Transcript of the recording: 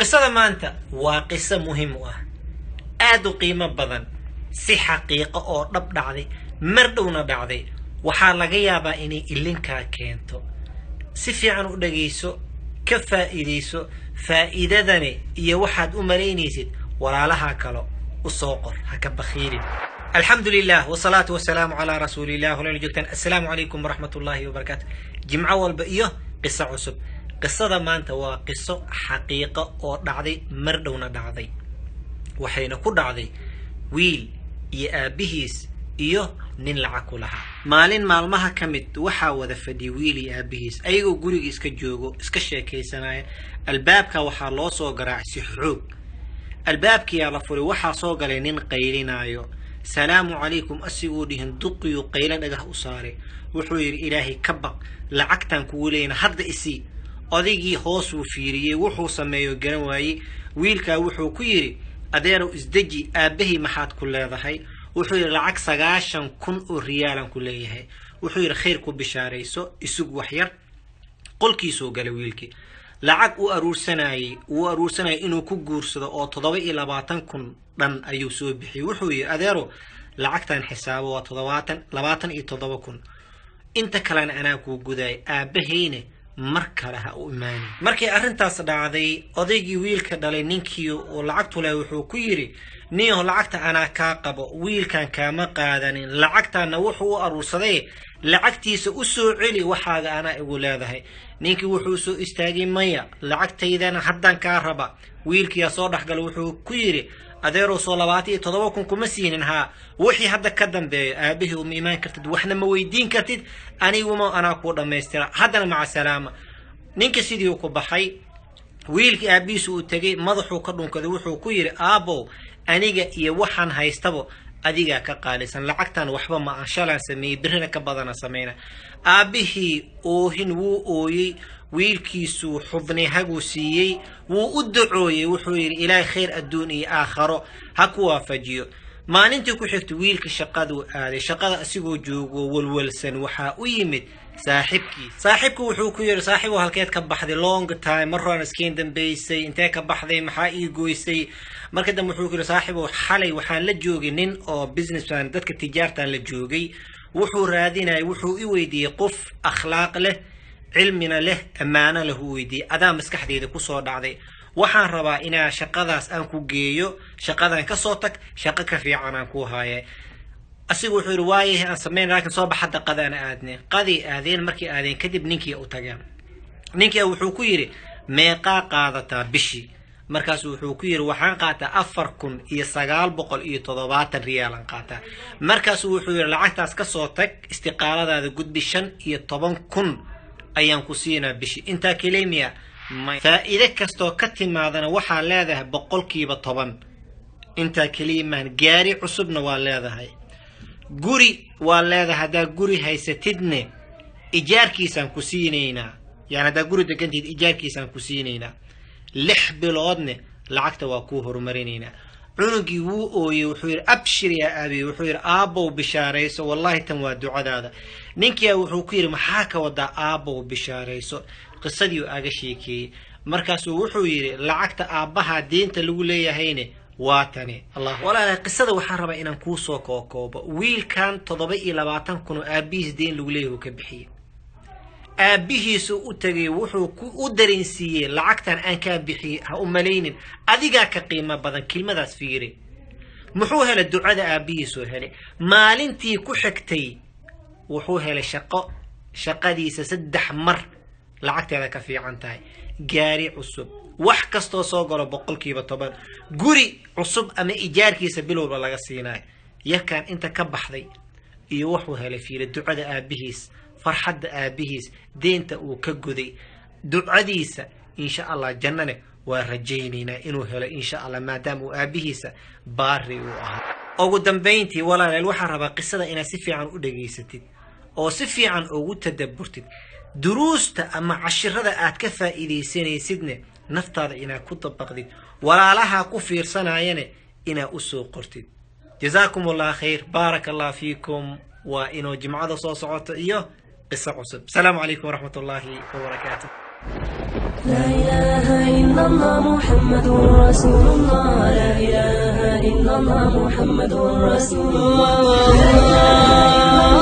Qisada maanta waa qiso muhiim u ah, aad u qiimo badan, si xaqiiqo oo dhab dhacday, mar dhowna dhacday. Waxaa laga yaabaa inay ilinkaa keento. Si fiican u dhagayso, ka faa'iidayso faa'iidadani iyo waxaad u malaynaysid. Walaalaha kalo u soo qor, ha ka bakhiilin. Alxamdu lilah wasalaatu wasalaamu calaa rasuulillah. Walala joogtaan, assalaamu calaykum waraxmat ullaahi wabarakaatu. Jimco walba iyo qiso cusub. Qisada maanta waa qiso xaqiiqo oo dhacday, mar dhowna dhacday, waxayna ku dhacday wiil iyo aabbihiis iyo nin lacag ku lahaa. Maalin maalmaha ka mid waxaa wada fadhiyay wiil iyo aabbihiis, ayagoo guriga iska joogo, iska sheekaysanaya. Albaabka waxaa loo soo garaacay si xoog. Albaabkiyaa la furay, waxaa soo galay nin qaylinaayo. "Salaamu calaykum" asiguu dhihin, duqiyuu qaylo dhagah u saaray. Wuxuu yidhi, "Ilaahay ka baq, lacagtaan kugu leeyna hadda isii." Odaygii hoosuu fiiriyey, wuxuu sameeyo garan waayey. Wiilkaa wuxuu ku yidhi, "Adeerow, isdeji, aabbahay maxaad ku leedahay?" Wuxuu yidhi, "Lacag 90,000 oo riyaalan ku leeyahay." Wuxuu yidhi, "Khayr ku bishaarayso, isug waxyar." Qolkiisuu galay wiilkii. Lacag uu aruursanayey, uu aruursanayay inuu ku guursado oo 27,000 dhan ayuu soo bixiyey. Wuxuu yidhi, "Adeero, lacagtan xisaabo, waa 70, 27,000, inta kalena anaa kuu gudaayay, aabbahayne mar kale ha u imaanin." Markay arrintaas dhacday, odaygii wiilka dhalay ninkii uu lacagtu leh wuxuu ku yidhi, "Niyaho, lacagta anaa kaa qabo, wiilkan kaama qaadanin, lacagtaana wuxuu u aruursaday lacagtiisa u soo celi, waxaaga anaa igu leedahay." Ninkii wuxuu soo istaagay, "Maya, lacagtaydana haddaan kaa raba." Wiilkiyaa soo dhexgalay. Wuxuu ku yidhi, "Adeerow, soo 27,000 kuma siinin? Haa. Wixii hadda ka dambeeyo aabihii uma imaan kartid, waxna ma weydiin kartid, aniguma anaa kuu dhammaystira haddana, maca salaama." Ninka sidii ku baxay. Wiilkii aabbihiisu uu tegey, madaxuu ka dhunkaday. Wuxuu ku yidhi, "Aabbow, aniga iyo waxaan haystabo adigaa ka qaalisan, lacagtan waxba ma ah, shalaan sameeyey, birrina ka badana sameyna." Aabbihii oohin wuu ooyey, wiilkiisuu xubnay, haguu siiyey, wuu u ducooyey. Wuxuu yidhi, "Ilaahay khayr adduun iyo aakharo ha ku waafajiyo." Maalintii ku xigta wiilka shaqaduu aaday. Shaqada asigoo joogo walwalsan waxaa u yimid saaxiibkii. Saaxiibku wuxuu ku yidhi, "Saaxiibow, halkeed ka baxday? Long time, mar horaan iskeen dambaysay, intee ka baxday? Maxaa ii goysay?" Marka dambe wuxuu ku yidhi, "Saaxiibow, xalay waxaan la joogay nin oo businessman, dadka tijaartaan la joogay. Wuxuu raadinayay, wuxuu i weydiiyey qof akhlaaq leh, cilmina leh, ammaano leh uu weydiiyey. Adaa maskaxdeyda kusoo dhacday. Waxaan rabaa inaa shaqadaas aan ku geeyo. Shaqadan kasoo tag, shaqo ka fiican aan ku haaye." Asigu wuxuu yidhi, "Waayahay, aan samayn, laakiin soo bax hadda, qadaana aadne." Qaday aadeen. Markay aadeen kadib ninkii u tageen. Ninkii wuxuu ku yidhi, "Meeqaa qaadataa bishii?" Markaasu wuxuu ku yidhi, "Waxaan qaataa 4970 riyaalan qaataa." Markaasuu wuxuu yidhi, "Lacagtaas kasoo tag, istiqaaladaada gudbi, 15,000 ayaan ku siinaa bishii. Intaa kelemiya may, faa'iide kastoo ka timaadana waxaa leedahay 10%. Intaa keliya maahan, gaari cusubna waa leedahay, guri waa leedahay. Haddaa guri haysatidne ijaarkiisaan ku siinaynaa, yani haddaa guri degantid ijaarkiisaan ku siinaynaa, 6 biloodne lacagta waa kuu horumarinaynaa." Cunugii wuu ooyey. Wuxuu yidhi, "Abshir yaa abi." Wuxuu yidhi, "Aabbow, bishaarayso, wallahi tan waa ducadaada." Ninkia wuxuu ku yidhi, "Maxaa ka wadaa aabbow bishaarayso?" Qisadii uu aga sheekeeyey. Markaasuu wuxuu yidhi, "Lacagta aabbaha deenta lagu leeyahayne waa tani." Walaala, qisada waxaan rabaa inaan kuusoo kookoobo. Wiilkan 27,000 oo aabbihiis deen lagu leeyahay uu ka bixiyey. Aabbihiisu u tegay, wuxuu u dareensiiyey, "Lacagtan aan kaa bixiyey ha u malaynin, adigaa ka qiimo badan." Kelmadaas fiiri. Muxuu helay? Ducada aabbihiisuu helay. Maalintii ku xigtay wuxuu helay shaqo shaqadiisa 3 mar lacagteeda ka fiican tahay, gaari cusub, wax kastoo soo galo 10%, guri cusub ama ijaarkiisa bilowba laga siinayo. Yarkaan inta ka baxday iyo wuxuu helay fiiri. Ducada aabbihiis, farxadda aabbihiis, deenta uu ka goday, ducadiisa, insha Allah jannane waa rajaynaynaa inuu helo insha Allah, maadaama uu aabbihiisa baari uu ahaa. Ugu dambayntii, walaaleel, waxaan rabaa qisada inaad si fiican u dhegaysatid oo si fiican ugu tadaburtid. Duruusta ama cashirada aad ka faa'iidaysanaysidne naftaada inaad ku dabaqdid, walaalaha ku fiirsanayane inaad usoo qortid. Jazaakum Allah khayr, baaraka Allah fiikum. Waa inuu jimcada soo socoto iyo qiso cusub. Asalaamu calaykum waraxmat ullaahi wabarakaatu. لا إله إلا الله محمد رسول الله. لا إله إلا الله محمد رسول الله.